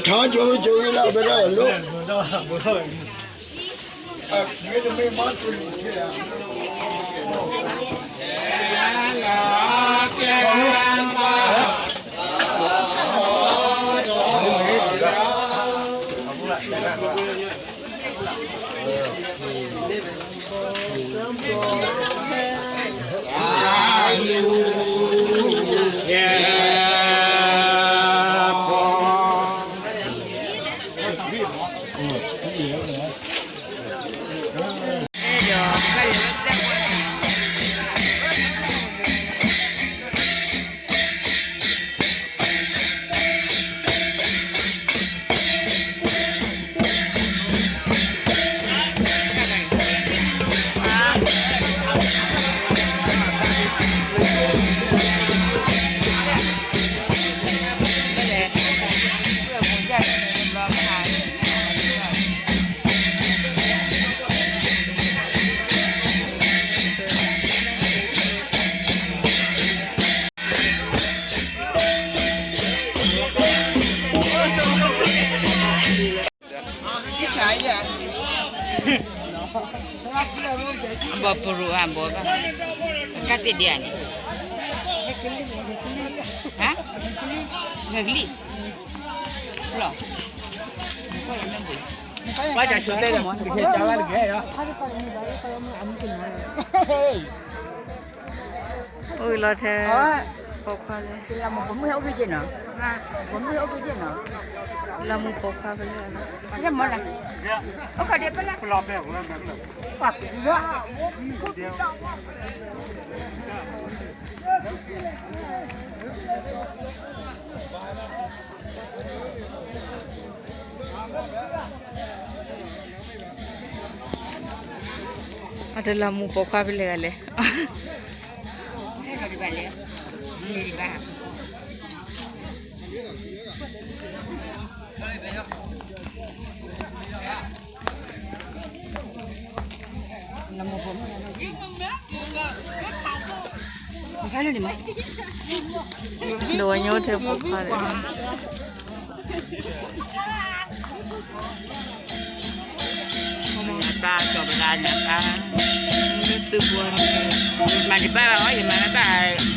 ထါကၠိကၠိလၢအဝဲဒၣ်လိၣ် ဘီပရူအဘီဘၣ်, ကသ့ၣ်ဒံးဧါန့ၣ်, ဟါ, ဂ့ၤကလံၣ်, လီၤ, ဘၣ်ကဆူတဲဒီး ကဆဲးကၢဘၣ်တကဲဒီး အိၣ်လီၤထဲ, ပိာ်ခွါလၢ, လၢမူပိာ်ခွါဖဲလဲၣ်, အိၣ်ခီဒပလၢ်, အတလၢမူပိာ်ခွါဖဲလဲၣ်ဂၤလဲၣ်. ဒိးဝဲညိထဲပိာ်ခွါဒီး နတၢ်ကီၤပဒၣ်နတၢ်, သုပှၤ, မၤတဘၣ်ဘၣ်အီၤ ယမၤတဘၣ်, မၤတဘၣ်,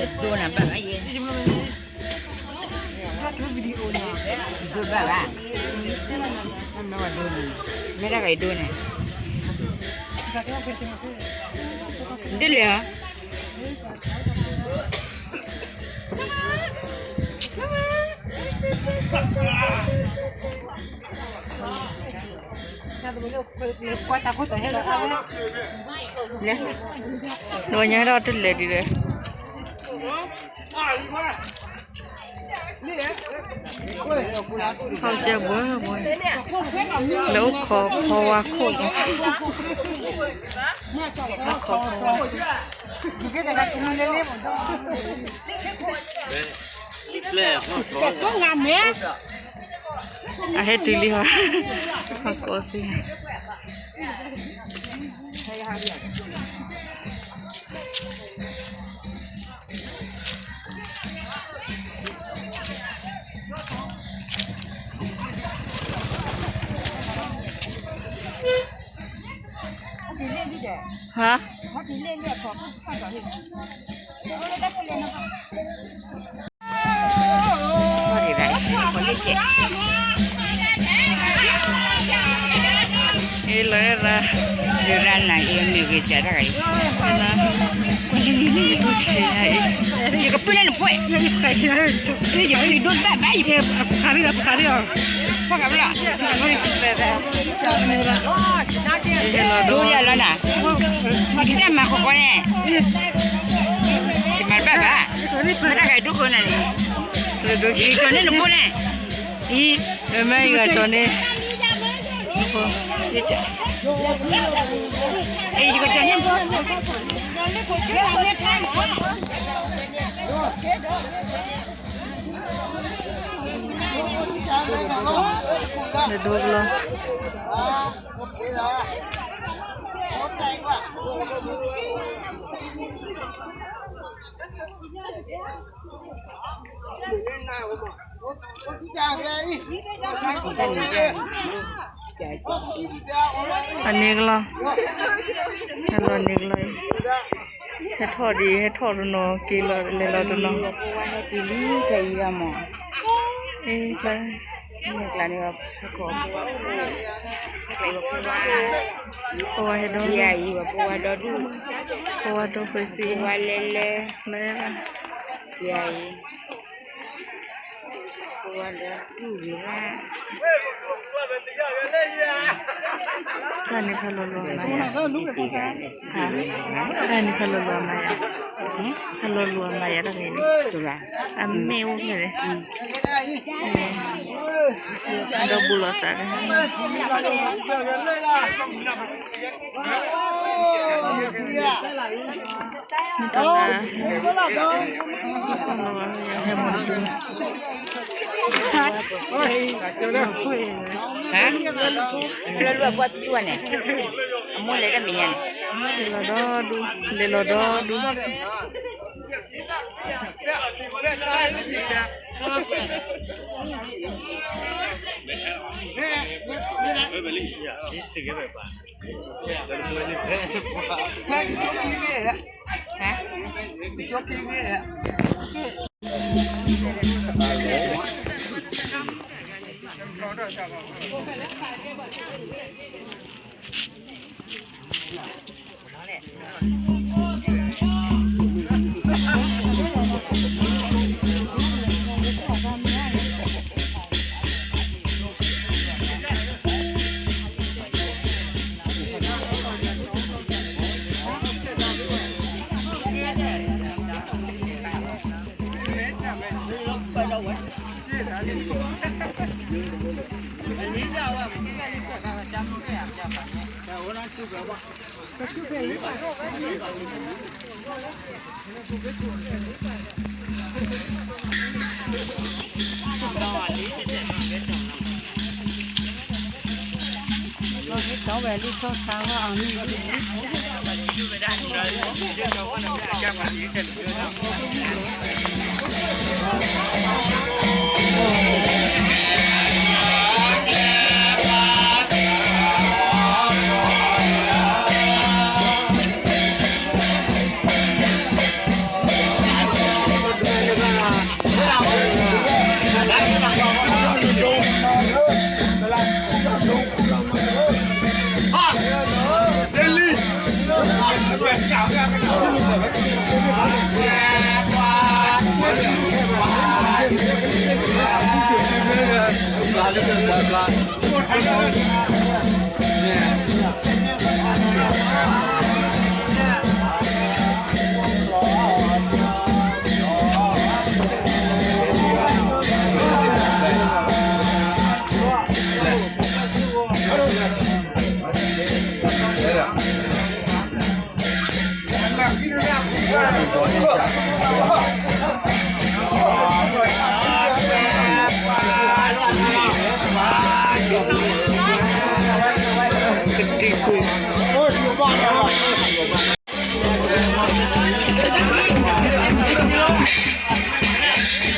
ဒိၣ်နၤဘၣ်ဘၣ်ယဲ, ဒိၣ်ဘၣ်ဘၣ်, မ့ၢ်တၢ်ဂ့ၤဒိၣ်န့ၣ်, ဒ်လဲၣ်ဧါ. လဲၤ, နညါဒီးတလဲၤဒ်လဲၣ်. ဟီၣ်ကဲဘှီဘှီ, လၢအိၣ်ခိးဖီဝါခိၣ်, အိၣ်ခိးဖီဝါခိၣ်, အဟဲတုၤလံဟီ, ဟီၣ်ကိးသ့ၣ်. ဟါ လၢ ယူၤရၣ်နၤအံၤ မ့ၢ်ဂ့ၤစၢ်တၢ်ဂၤအံၤ ယကပၢၢ်လၢနဖိ ယကပၢၢ်ဒိၣ်ဘၣ်ဘၣ် ယဖဲ ဖးဘၣ် ဖးဘၣ် ဖးဘၣ် ဖးဘၣ် ဒိၣ်ယၤလီၤနၤ မၤက့ၤတၢ်မၤကီကီန့ၣ် ယမၤတဘၣ်ဘၣ် မ့ၢ်တၢ်ဂၤဒိၣ်ဃိနၤန့ၣ် ယကကၠီၤန့ၢ်နဖိန့ၣ် အံၤ မ့ၢ်ယကကၠီၤန့ၢ် ယကကၠီၤန့ၢ် ဒိၣ်လီၤ အန့ၣ်ကလီၤ ဟဲလီၤန့ၣ်ကလီၤ ဟဲထီၣ်ဒံး ဟဲထီၣ်တနီၤ က့ၤလီၤလဲၤလီၤတနီၤ ပဝါဟဲတုၤလံ ခဲအံၤမး အ့ ပဝါဟဲဒီး ပဝါဒီး ပဝါဒီး ပဝါဒီး ပဝါလဲၤလဲၤ လဲၤ ပဝါဒီး တၢ်န့ၣ်ဖဲလီၤလီၤမၤယၤ တၢ်န့ၣ်ဖဲလီၤလီၤမၤယၤ ဖဲလီၤလီၤမၤယၤတၢ်န့ၣ် အမ့ၢ်အိၣ်ဖဲလဲၣ် ဒီးဘူးလီၤသး မ့ၢ်တၢ်လၢ ဟဲမၤတဘူး ဟါ လၢလၢပှၤသူသူန့ၣ် အမိၢ်လဲၤတၢ်မဲာ်ညါန့ၣ် လဲၤလီၤဒီဒူ လဲၤလီၤဒီဒူ ဟါ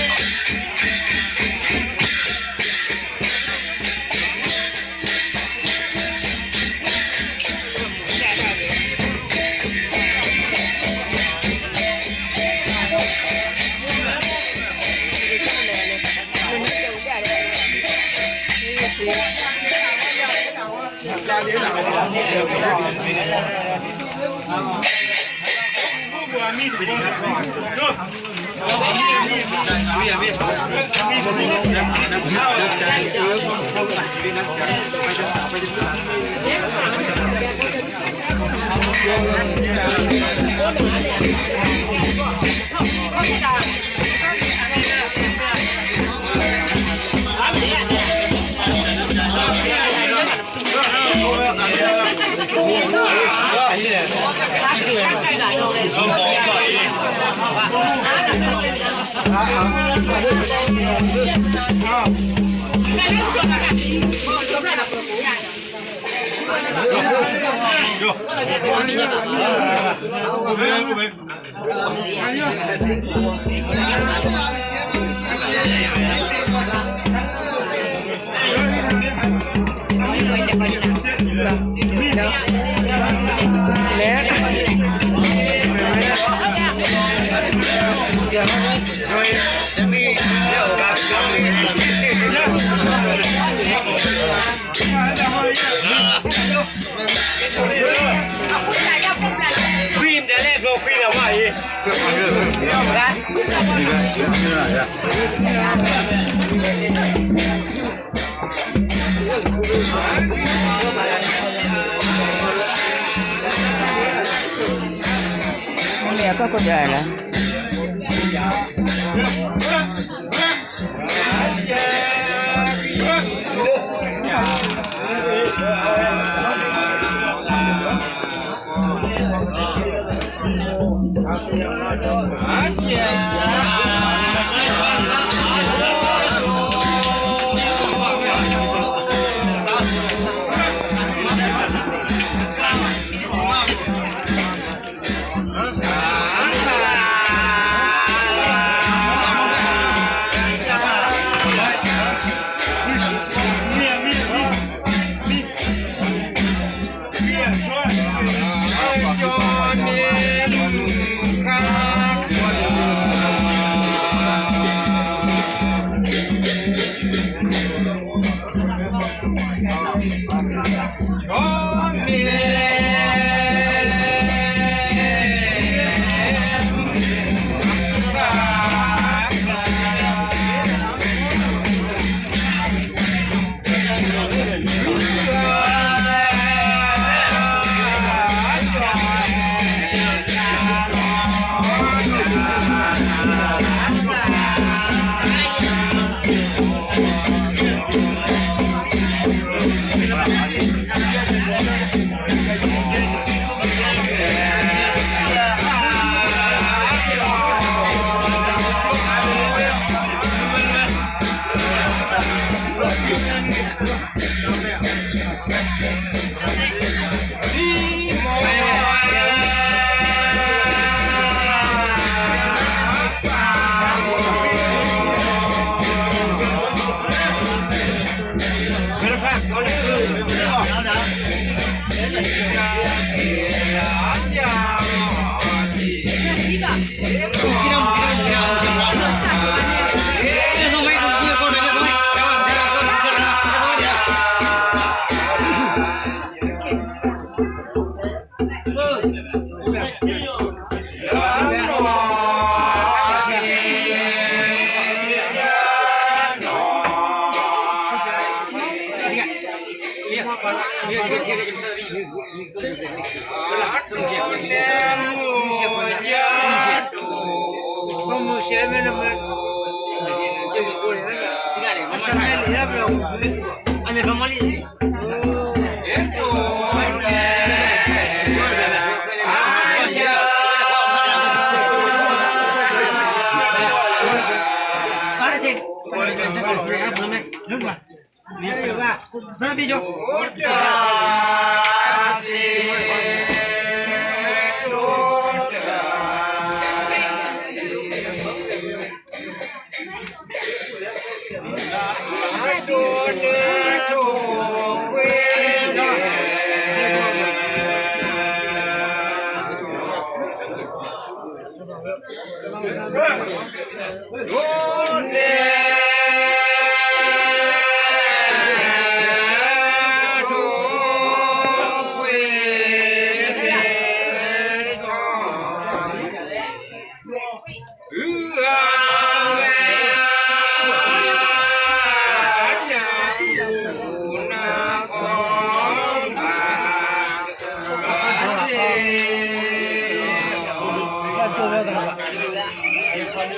ဒီ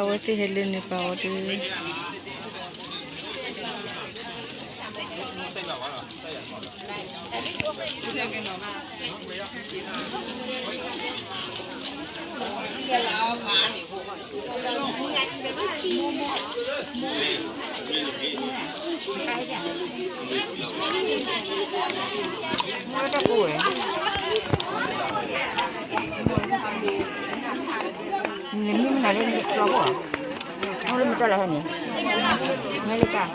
းအဝဲသ့ၣ်ဟဲလၢန့ၣ်ပာ်ဝဲဒၣ် နမ့ၢ်မနုၤလၢနကကျီဘိၣ်ဧါ, အမ့ၢ်မတၤလၢဟဲန့ၣ်, မ့ၢ်လၢတၢ်,